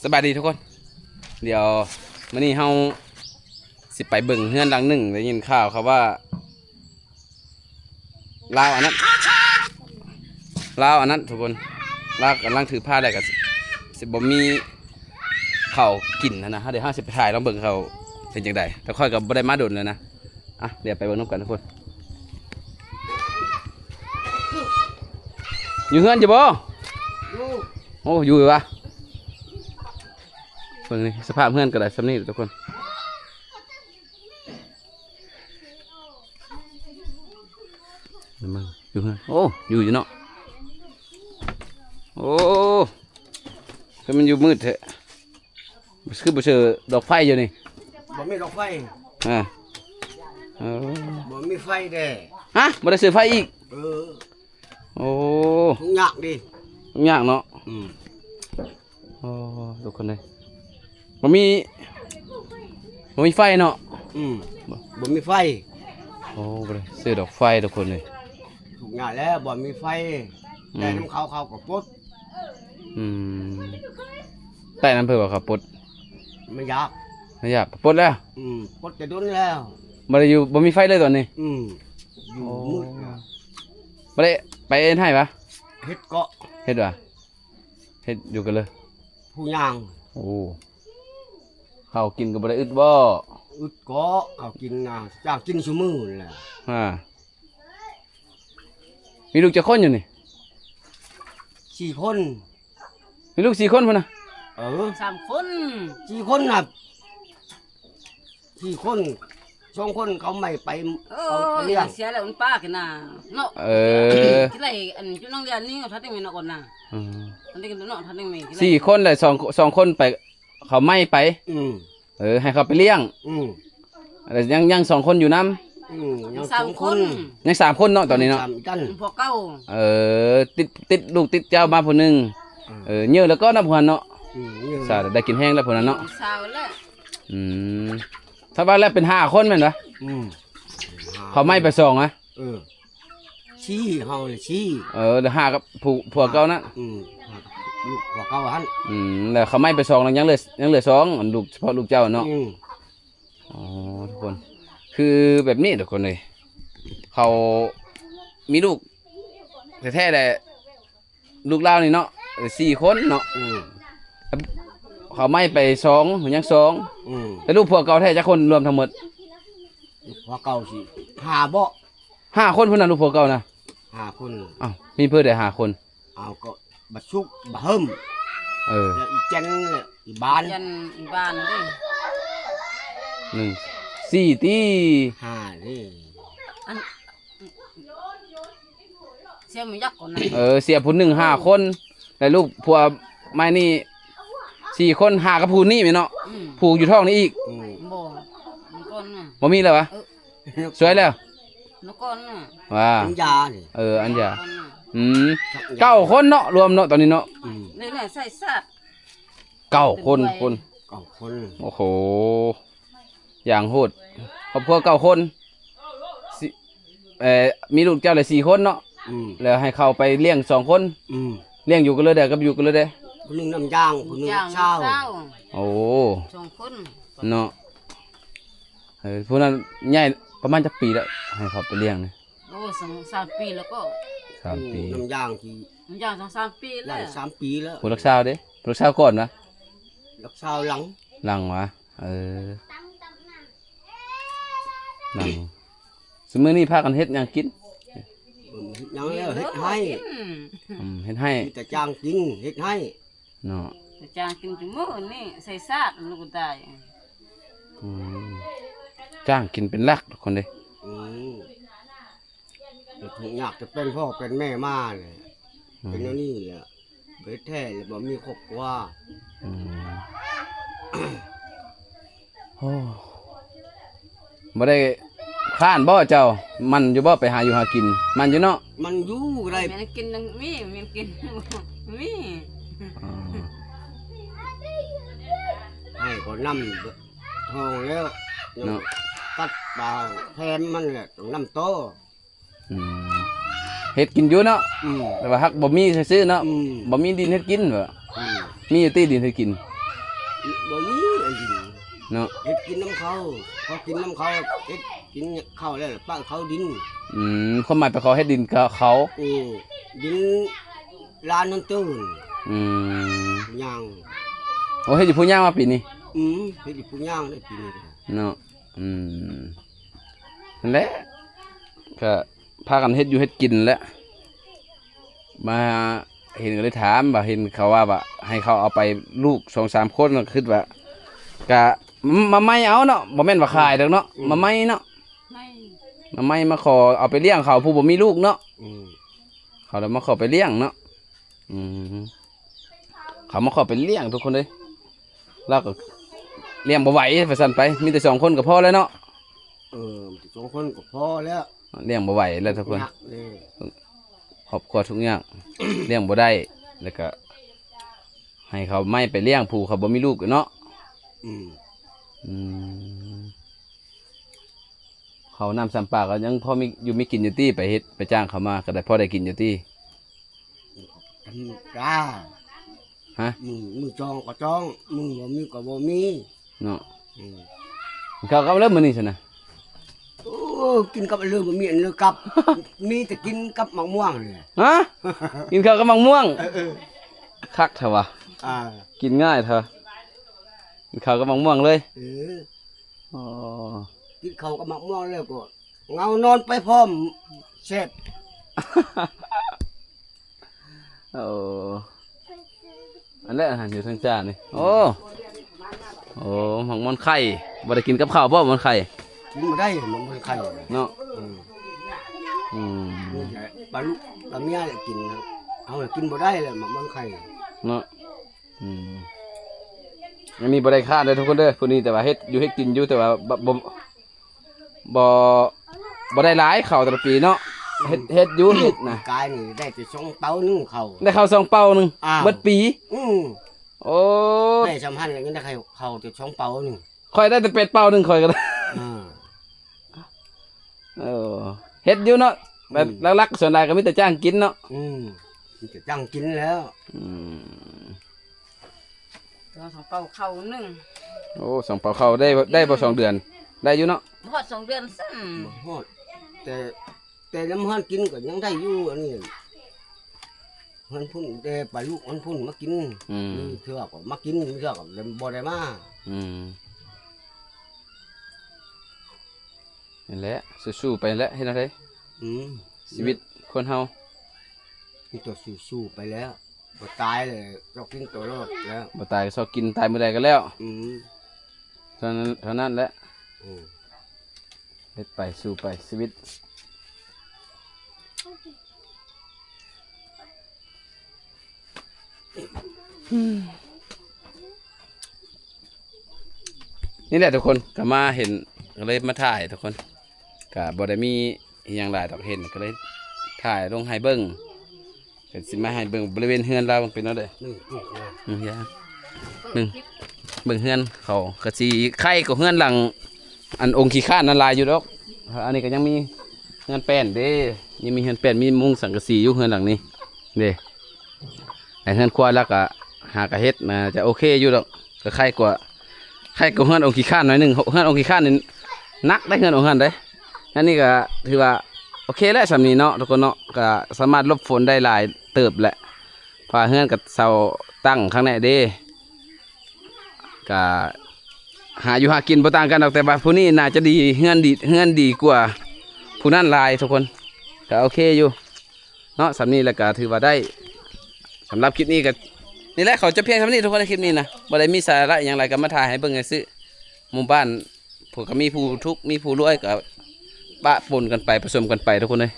ສະບາຍດີທຸກຄົນ ດຽວມື້ນີ້ເຮົາຊິໄປເບິ່ງເຮືອນຫຼັງໜຶ່ງ ໄດ້ຍິນຂ່າວເຂົາວ່າ ລາວອັນນັ້ນ ລາວອັນນັ້ນທຸກຄົນ ລາວກຳລັງຖືພາແລ້ວກໍຊິ ຊິບໍ່ມີເຂົ້າກິນຫັ້ນນະ ດຽວເຮົາຊິໄປຖ່າຍລອງເບິ່ງເຂົາເປັນຈັ່ງໃດ ແຕ່ຂ້ອຍກໍບໍ່ໄດ້ມາດົນແລ້ວນະ ອ່ະ ດຽວໄປເບິ່ງນຳກັນທຸກຄົນ ຢູ່ເຮືອນຢູ່ບໍ່? ຢູ່ ໂອ້ ຢູ່ຫວາ? ເບິ່ງນີ້ ສະພາບເຮືອນກໍໄດ້ສ່ຳນີ້ທຸກຄົນ ມາຢູ່ເຮືອນ ໂອ້ ຢູ່ຢູ່ເນາະ ໂອ້ ຄືມັນຢູ່ມືດແທ້ ຄືບໍ່ເຊີດອກໄຟຢູ່ນີ້ ບໍ່ມີດອກໄຟ ອ່າ ເອີ ບໍ່ມີໄຟແດ່ ຮະ ບໍ່ໄດ້ຊື້ໄຟອີກ ເອີ ໂອ້ ທຸກຍາກເດ ທຸກຍາກເນາະ ອືມ ໂອ້ ທຸກຄົນເອີຍ ບໍ່ມີ ບໍ່ມີໄຟເນາະ ອືມ ບໍ່ ບໍ່ມີໄຟ ໂອ້ ບໍ່ໄດ້ຊື້ດອກໄຟທຸກຄົນເອີຍ ທຸກຍາກແລ້ວ ບໍ່ມີໄຟ ອືມ ແຕ່ນຳເຂົາ ເຂົາກໍປົດ ອືມ ແຕ່ນຳເພິ່ນວ່າເຂົາປົດ ມັນຢາກ ມັນຢາກ ປົດແລ້ວ ອືມ ປົດແຕ່ດົນແລ້ວ ບໍ່ໄດ້ຢູ່ ບໍ່ມີໄຟເລີຍຕອນນີ້ ອືມ ຢູ່ ໂອ້ ມືດ ບໍ່ໄດ້ໄປເຮັດໄຮ່ຫວາ? ເຮັດເກາະ ເຮັດຫວາ? ເຮັດຢູ່ກັນເລີຍ ຜູ້ຍ່າງ ໂອ້ ເຂົ້າກິນກໍບໍ່ໄດ້ອຶດບໍ່? ອຶດເກາະ ເຂົ້າກິນນະ ຈາກກິນຊຸມື້ແຫຼະ ຮະ ມີລູກຈັກຄົນຢູ່ນີ້? ສີ່ຄົນ ມີລູກສີ່ຄົນພຸ້ນນະ ເອີ ສາມຄົນ ສີ່ຄົນນະ ສີ່ຄົນ ສອງຄົນເຂົາໄມ້ໄປ ເອີ ເອົາໄປລ້ຽງ ເສຍແລ້ວມັນປາກັນນະເນາະ ເອີ ທີ່ໄລ່ອັນຈຸນາງລຽນນີ້ທັດໄດ້ແມ່ນອອກກ່ອນນະ ອືມ ທັດໄດ້ກັນເນາະ ທັດໄດ້ແມ່ນ ສີ່ຄົນແລ້ວ ສອງ ສອງຄົນໄປ ເຂົາໄມ້ໄປ ອືມ ເອີ ໃຫ້ເຂົາໄປລ້ຽງ ອືມ ແລ້ວຍັງ ຍັງສອງຄົນຢູ່ນຳ ອືມ ຍັງສາມຄົນ ຍັງສາມຄົນເນາະຕອນນີ້ເນາະ ສາມອີກກັນ ພວກເກົ່າ ເອີ ຕິດ ຕິດລູກຕິດເຕົ້າມາຜູ້ໜຶ່ງ ອືມ ເອີ ເຍີແລ້ວກໍນຳຜູ້ຫັ້ນເນາະ ອືມ ເຍີ ສາໄດ້ກິນແຮງແລ້ວຜູ້ນັ້ນເນາະ ສາວແລ້ວ ອືມ ຖ້າວ່າແລ້ວເປັນຫ້າຄົນແມ່ນບໍ່? ອືມ ເຂົາໄມ້ໄປສອງນະ ເອີ ສີ່ ເຮົານີ້ສີ່ ເອີ ແລ້ວຫ້າກັບຜູ້ ຜົວເກົ່ານັ້ນ ອືມ ຫ້າກັບລູກຜົວເກົ່າຫັ້ນ ອືມ ແລ້ວເຂົາໄມ້ໄປສອງ ແລ້ວຍັງເຫຼືອ ຍັງເຫຼືອສອງ ອັນລູກ ສະເພາະລູກເຈົ້າເນາະ ອືມ ອໍ ທຸກຄົນ ຄືແບບນີ້ທຸກຄົນເອີຍ ເຂົາມີລູກແທ້ໆແຫຼະ ລູກລາວນີ້ເນາະ ເອີ ສີ່ຄົນເນາະ ອືມ ເຂົາໄມ້ໄປສອງ ຍັງສອງ ອືມ ແລ້ວລູກຜົວເກົ່າແທ້ຈັກຄົນລວມທັງໝົດ? ລູກຜົວເກົ່າຊິຫ້າບໍ? ຫ້າຄົນພຸ້ນນະ ລູກຜົວເກົ່ານະ ຫ້າຄົນ ອ້າວ ມີເພິ່ນໄດ້ຫ້າຄົນ ເອົາ ກໍບັກສຸກ ບັກເຫິມ ເອີ ແລ້ວອີ່ແຈັນ ແລ້ວອີ່ບານ ແຈັນ ອີ່ບານເດ້ ໜຶ່ງ ສີ່ຕິ ຫ້າເດ້ ອັນ ເສຍໝູຈັກຄົນນະ ເອີ ເສຍຜູ້ໜຶ່ງຫ້າຄົນ ແລ້ວລູກຜົວໃໝ່ນີ້ສີ່ຄົນ ຫ້າກັບຜູ້ນີ້ແມ່ນເນາະ ອືມ ຜູ້ຢູ່ທ້ອງນີ້ອີກ ອືມ ບໍ່ ມັນກ່ອນນະ ບໍ່ມີແລ້ວຫວາ? ເອີ ຊ່ວຍແລ້ວ ມັນກ່ອນນະ ວ່າ ອັນຢານີ້ ເອີ ອັນຢາ ມັນກ່ອນນະ ອືມ ເກົ້າຄົນເນາະ ລວມເນາະ ຕອນນີ້ເນາະ ອືມ ນີ້ແຫຼະໃຊ້ຊາດ ເກົ້າຄົນ ຄົນ ເກົ້າຄົນ ໂອ້ໂຫ ຢ່າງໂຫດ ຄອບຄົວເກົ້າຄົນ ຊິ ເອີ ມີລູກເຈົ້າແຫຼະສີ່ຄົນເນາະ ອືມ ແລ້ວໃຫ້ເຂົາໄປລ້ຽງສອງຄົນ ອືມ ລ້ຽງຢູ່ກັນເລີຍເດ້ ກັບຢູ່ກັນເລີຍເດ້ ຜູ້ໜຶ່ງນຳຈ້າງ ຜູ້ໜຶ່ງ ຈ້າງ ຊາວ ຊາວ ໂອ້ ສອງຄົນເນາະ ເອີ ຜູ້ນັ້ນໃຫຍ່ປະມານຈັກປີແລ້ວ ໃຫ້ເຂົາໄປລ້ຽງນີ້? ໂອ້ ສອງສາມປີແລ້ວກໍ ສາມປີ ອືມ ນຳຈ້າງທີ່ ນຳຈ້າງສອງສາມປີແລ້ວ ສາມປີແລ້ວ ຜູ້ລັກຊາວເດ້ ຜູ້ລັກຊາວກ່ອນຫວາ? ລັກຊາວຫຼັງ ຫຼັງຫວາ? ເອີ ຫຼັງ ຊຸມື້ນີ້ພາກັນເຮັດຫຍັງກິນ? ເຮັດຫຍັງແລ້ວ ເຮັດໄຮ່ ອືມ ເຮັດໄຮ່ ມີແຕ່ຈ້າງກິນ ເຮັດໄຮ່ ເນາະ ແຕ່ຈ້າງກິນທຸກມື້ນີ້ ໃສ່ຊາດ ລູກຕາຍ ອືມ ຈ້າງກິນເປັນຫຼັກທຸກຄົນເດ້ ອືມ ທຸກຍາກແຕ່ເປັນພໍ່ເປັນແມ່ມາແຫຼະ ອືມ ເປັນແນວນີ້ແຫຼະ ເຮັດແທ້ແລ້ວບໍ່ມີຄອບຄົວ ອືມ ໂອ້ ບໍ່ໄດ້ຄ້ານບໍ່ເຈົ້າ? ໝັ່ນຢູ່ບໍ່ໄປຫາຢູ່ຫາກິນ? ໝັ່ນຢູ່ເນາະ? ໝັ່ນຢູ່ກໍໄດ້ ແມ່ນກິນຍັງມີ ແມ່ນກິນມີ ອໍ ໃຫ້ກໍນ້ຳທອງແລ້ວ ເນາະ ຕັດປາແຖມມັນແຫຼະ ຕ້ອງນ້ຳຕໍ່. ອືມ ເຮັດກິນຢູ່ເນາະ ອືມ ແຕ່ວ່າຫາກບໍ່ມີຊື່ໆເນາະ ອືມ ບໍ່ມີດິນເຮັດກິນເບາະ ອືມ ມີຢູ່ຕິດິນເຮັດກິນ ບໍ່ມີອັນດິນເນາະ ເຮັດກິນນຳເຂົາ ພໍກິນນຳເຂົາ ເຮັດກິນເຂົາແລ້ວປະເຂົາດິນ. ອືມ ຄວາມໝາຍໄປຂໍເຮັດດິນກັບເຂົາ. ເອີ ດິນລານນັ້ນຕື່ນ. ອືມ ຜູ້ຍ່າງ. ໂອ້ ເຮັດຢູ່ພູຍ່າງມາປີນີ້? ອືມ ເຮັດຢູ່ພູຍ່າງໄດ້ປີນີ້ເນາະ. ອືມ ນັ້ນແຫຼະ ກະພາກັນເຮັດຢູ່ເຮັດກິນແຫຼະ. ມາເຫັນກໍເລີຍຖາມວ່າ ເຫັນເຂົາວ່າ ວ່າໃຫ້ເຂົາເອົາໄປລູກສອງສາມຄົນ ກໍຄິດວ່າ ກະມາໄໝເອົາເນາະ ບໍ່ແມ່ນວ່າຂາຍດອກເນາະ. ອືມ ມາໄໝເນາະ ໄໝ ມາໄໝ ມາຂໍເອົາໄປລ້ຽງເຂົາຜູ້ບໍ່ມີລູກເນາະ. ອືມ ເຂົາລະມາຂໍໄປລ້ຽງເນາະ. ອືມ ເຂົາມາຂໍໄປລ້ຽງທຸກຄົນເອີຍ ລາວກໍລ້ຽງບໍ່ໄຫວວ່າຊັ້ນໄປ ມີແຕ່ສອງຄົນກໍພໍແລ້ວເນາະ. ເອີ ມີແຕ່ສອງຄົນກໍພໍແລ້ວ ລ້ຽງບໍ່ໄຫວແລ້ວທຸກຄົນ. ຍາກເດ້ ຄອບຄົວທຸກຍາກ ລ້ຽງບໍ່ໄດ້ ແລ້ວກໍໃຫ້ເຂົາໄໝໄປລ້ຽງຜູ້ເຂົາບໍ່ມີລູກເນາະ. ອືມ ອືມ ເຂົ້ານ້ຳຊຳປາກໍຍັງພໍມີຢູ່ມີກິນຢູ່ຕິ ໄປເຮັດໄປຈ້າງເຂົາມາກໍໄດ້ ພໍໄດ້ກິນຢູ່ຕິ. ທຳມະດາ ຮະ ມື້ ມື້ຈອງກໍຈອງ ມື້ບໍ່ມີກໍບໍ່ມີເນາະ. ອືມ ເຂົ້າກັບເລີບມື້ນີ້ຊັ້ນນະ. ໂອ້ ກິນກັບເລີບ ບໍ່ມີອັນເລີກັບ ມີແຕ່ກິນກັບໝາກມ່ວງນີ້. ຮະ ກິນເຂົ້າກັບໝາກມ່ວງ. ເອີ ເອີ ຄັກແທ້ວະ. ອ່າ ກິນງ່າຍແທ້ ກິນເຂົ້າກັບໝາກມ່ວງເລີຍ. ເອີ ອໍ ກິນເຂົ້າກັບໝາກມ່ວງແລ້ວກໍເຫງົານອນໄປພ້ອມ ແຊບ. ໂອ້ ອັນແລະ ອາຫານຢູ່ທາງຈ້ານີ້. ໂອ້ ໂອ້ ໝາກມ່ອນໄຂ່ ບໍ່ໄດ້ກິນກັບເຂົ້າບໍ່ ໝາກມ່ອນໄຂ່? ກິນບໍ່ໄດ້ ໝາກມ່ອນໄຂ່ເນາະ. ອືມ ອືມ ປາລູກປາເມຍແຫຼະກິນນະ ເຮົາກິນບໍ່ໄດ້ແຫຼະ ໝາກມ່ອນໄຂ່ເນາະ. ອືມ ອັນນີ້ບໍ່ໄດ້ຄ້ານເດີທຸກຄົນເດີ ຜູ້ນີ້ແຕ່ວ່າເຮັດຢູ່ເຮັດກິນຢູ່ ແຕ່ວ່າບໍ່ ບໍ່ ບໍ່ ບໍ່ໄດ້ຫຼາຍເຂົ້າແຕ່ລະປີເນາະ. ອືມ ເຮັດ ເຮັດຢູ່ເຮັດນະ ກາຍນີ້ໄດ້ແຕ່ສອງເປົາໜຶ່ງເຂົ້າ ໄດ້ເຂົ້າສອງເປົາໜຶ່ງ. ອ້າວ ເບິດປີ. ອືມ ໂອ້ ໄດ້ຊ່ຳຫັ້ນກໍຍັງໄດ້ເຂົ້າແຕ່ສອງເປົາໜຶ່ງ. ຂ້ອຍໄດ້ແຕ່ແປດເປົາໜຶ່ງ ຂ້ອຍກໍໄດ້. ອ່າ ເອີ ເຮັດຢູ່ເນາະ ແບບ ອືມ ຫຼັກໆ ສ່ວນຫຼາຍກໍມີແຕ່ຈ້າງກິນເນາະ. ອືມ ມີແຕ່ຈ້າງກິນແລ້ວ. ອືມ ສອງເປົາເຂົ້າໜຶ່ງ. ໂອ້ ສອງເປົາເຂົ້າໄດ້ ໄດ້ບໍ່ສອງເດືອນ? ໄດ້ຢູ່ເນາະ ບໍ່ຮອດສອງເດືອນຊ້ຳ. ບໍ່ຮອດ ແຕ່ ແຕ່ນ້ຳຮ້ອນກິນກໍຍັງໄດ້ຢູ່. ອັນນີ້ເຮືອນພຸ້ນ ແຕ່ໄປລູກເຮືອນພຸ້ນມາກິນ. ອືມ ມີເທື່ອກໍມາກິນ ມີເທື່ອກໍບໍ່ໄດ້ມາ. ອືມ ນັ້ນແຫຼະ ສູ້ໆໄປແຫຼະ ເຮັດແນວໃດ? ອືມ ຊີວິດຄົນເຮົາ ມີແຕ່ສູ້ໆໄປແລ້ວ ບໍ່ຕາຍແລ້ວ ຊອກກິນໂຕລອດແລ້ວ ບໍ່ຕາຍກໍຊອກກິນ ຕາຍມື້ໃດກໍແລ້ວ. ອືມ ເທົ່ານັ້ນ ເທົ່ານັ້ນແຫຼະ. ອືມ ເຮັດໄປ ສູ້ໄປ ຊີວິດ. ນີ້ແຫຼະທຸກຄົນ ກໍມາເຫັນ ກໍເລີຍມາຖ່າຍທຸກຄົນ ກໍບໍ່ໄດ້ມີອີ່ຫຍັງຫຼາຍດອກ ເຫັນກໍເລີຍຖ່າຍລົງໃຫ້ເບິ່ງ ກໍຊິມາໃຫ້ເບິ່ງບໍລິເວນເຮືອນລາວເປັນແນວໃດ. ອືມ ເບິ່ງ ເບິ່ງເຮືອນເຂົາກໍຊິໄຄກວ່າເຮືອນຫຼັງ ອັນອົງຂີ້ຄ້ານນັ້ນຫຼາຍຢູ່ດອກ. ອັນນີ້ກໍຍັງມີເຮືອນແປ້ນເດ້ ຍັງມີເຮືອນແປ້ນ ມີມຸງສັງກະສີຢູ່ເຮືອນຫຼັງນີ້ເດ້. ແຕ່ເຮືອນຄວາຍລາວກໍຫາກະເຮັດ ໜ້າຈະໂອເຄຢູ່ດອກ ກໍໄຄກວ່າ ໄຄກວ່າເຮືອນອົງຂີ້ຄ້ານໜ້ອຍໜຶ່ງ. ເຮືອນອົງຂີ້ຄ້ານນີ້ໜັກເດ້ ເຮືອນອົງຫັ້ນເດ້. ອັນນີ້ກໍຖືວ່າໂອເຄແຫຼະ ສ່ຳນີ້ເນາະທຸກຄົນເນາະ ກໍສາມາດຫຼົບຝົນໄດ້ຫຼາຍເຕີບແຫຼະ ເພາະວ່າເຮືອນກໍເຊົາຕັ້ງຂ້າງໃນເດ້. ກະຫາຢູ່ຫາກິນບໍ່ຕ່າງກັນດອກ ແຕ່ວ່າຜູ້ນີ້ໜ້າຈະດີ ເຮືອນດີ ເຮືອນດີກວ່າຜູ້ນັ້ນຫຼາຍທຸກຄົນ ກະໂອເຄຢູ່ເນາະ. ສ່ຳນີ້ແລ້ວກະຖືວ່າໄດ້ ສຳລັບຄລິບນີ້ກະນີ້ແຫຼະ ຂໍຈົບພຽງສ່ຳນີ້ທຸກຄົນ. ໃນຄລິບນີ້ນະ ບໍ່ໄດ້ມີສາລະຫຍັງຫຼາຍ ກະມາຖ່າຍໃຫ້ເບິ່ງຊື່ໆ ໝູ່ບ້ານ ພວກກະມີຜູ້ທຸກມີຜູ້ລວຍ ກະປະປົນກັນໄປ ປະສົມກັນໄປທຸກຄົນເອີຍ.